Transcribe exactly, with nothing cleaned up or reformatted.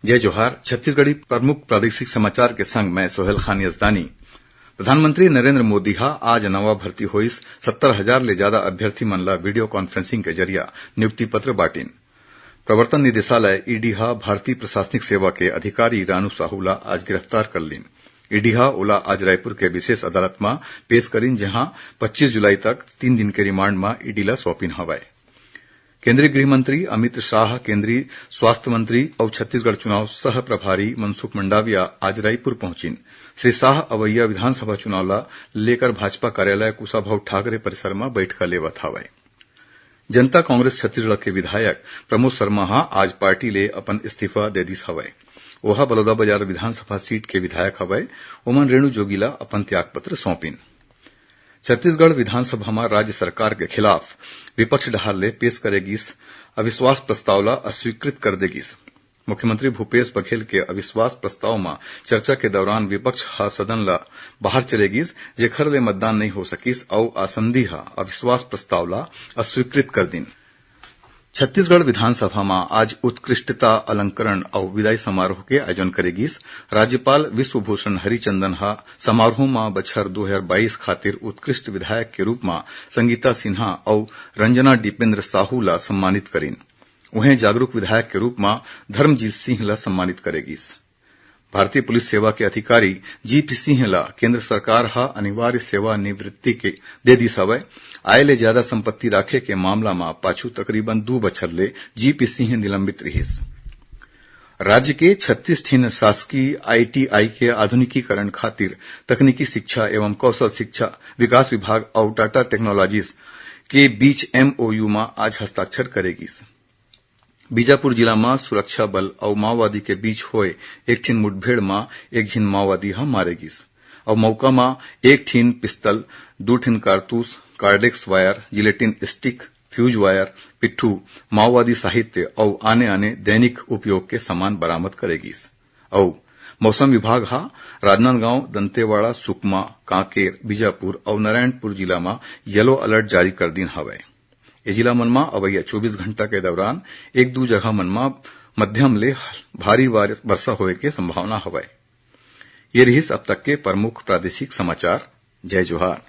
जय जोहार। छत्तीसगढ़ी प्रमुख प्रादेशिक समाचार के संग मैं सोहेल खान यजदानी। प्रधानमंत्री नरेंद्र मोदी ह आज नवा भर्ती होइस सत्तर हजार ले ज्यादा अभ्यर्थी मन ला video conferencing के जरिया नियुक्ति पत्र बांटिन। प्रवर्तन निदेशालय, ईडी, ह भारतीय प्रशासनिक सेवा के अधिकारी रानू साहू ला आज गिरफ्तार कर लीन। ईडी ह ओला आज रायपुर के विशेष अदालत म पेश करिन, जहां पच्चीस जुलाई तक तीन दिन के रिमांड म ईडी ला सौंपिन हवय। केंद्रीय गृह मंत्री अमित शाह, केंद्रीय स्वास्थ्य मंत्री अउ छत्तीसगढ़ चुनाव सह प्रभारी मनसुख मंडाविया आज रायपुर पहुंचिन। श्री शाह अवइया विधानसभा चुनाव ला लेकर भाजपा कार्यालय कुशाभाऊ ठाकरे परिसर म बइठका लेवत हवय। जनता कांग्रेस छत्तीसगढ़ के विधायक प्रमोद शर्मा ह आज पार्टी ले अपन इस्तीफा दे दिस हवय। ओहा बलौदाबाजार विधानसभा सीट के विधायक हवय। ओमन रेणु जोगी ला अपन त्यागपत्र सौंपिन। छत्तीसगढ़ विधानसभा म राज्य सरकार के खिलाफ विपक्ष डहार ले पेश करे गिस अविश्वास प्रस्ताव ला अस्वीकृत कर दे गिस। मुख्यमंत्री भूपेश बघेल के अविश्वास प्रस्ताव म चर्चा के दौरान विपक्ष ह सदन ला बाहर चले गिस, जेखर ले मतदान नइ हो सकिस अउ आसंदी ह अविश्वास प्रस्ताव ला अस्वीकृत कर दिन। छत्तीसगढ़ विधानसभा म आज उत्कृष्टता अलंकरण अउ विदाई समारोह के आयोजन करे गिस। राज्यपाल विश्वभूषण हरिचंदन ह समारोह म बछर दो हजार बाईस खातिर उत्कृष्ट विधायक के रूप म संगीता सिन्हा अउ रंजना दीपेंद्र साहू ला सम्मानित करिन। उहें, जागरूक विधायक के रूप म धर्मजीत सिंह ला सम्मानित करे गिस। भारतीय पुलिस सेवा के अधिकारी जीपी सिंह ला केंद्र सरकार ह अनिवार्य सेवा निवृत्ति के दे दिस हवय। आय ले ज्यादा संपत्ति राखे के मामला म पाछू तकरीबन दू बछर ले जीपी सिंह निलंबित रिहिस। राज्य के छत्तीस ठिन शासकीय आईटीआई के आधुनिकीकरण खातिर तकनीकी शिक्षा एवं कौशल शिक्षा विकास विभाग अउ टाटा टेक्नोलॉजीज के बीच एमओयू म आज हस्ताक्षर करे गिस। बीजापुर जिला म सुरक्षा बल अउ माओवादी के बीच होए एक ठिन मुठभेड़ म एक झिन माओवादी ह मारे गिस अउ मौका म एक ठिन पिस्तल, दू ठिन कारतूस, cordex wire, gelatin stick, fuse wire, पिट्ठू, माओवादी साहित्य अउ आने-आने दैनिक उपयोग के सामान बरामद करे गिस। अउ मौसम विभाग ह राजनांदगांव, दंतेवाड़ा, सुकमा, कांकेर, बीजापुर अउ नारायणपुर जिला म येलो अलर्ट जारी कर दिन हवय। ए जिला मन म अवइया चौबीस घंटा के दौरान एक दू जगह मन म मध्यम ले भारी बारिश, वर्षा होए के संभावना हवय। ये रिहिस अब तक के प्रमुख प्रादेशिक समाचार। जय जोहार।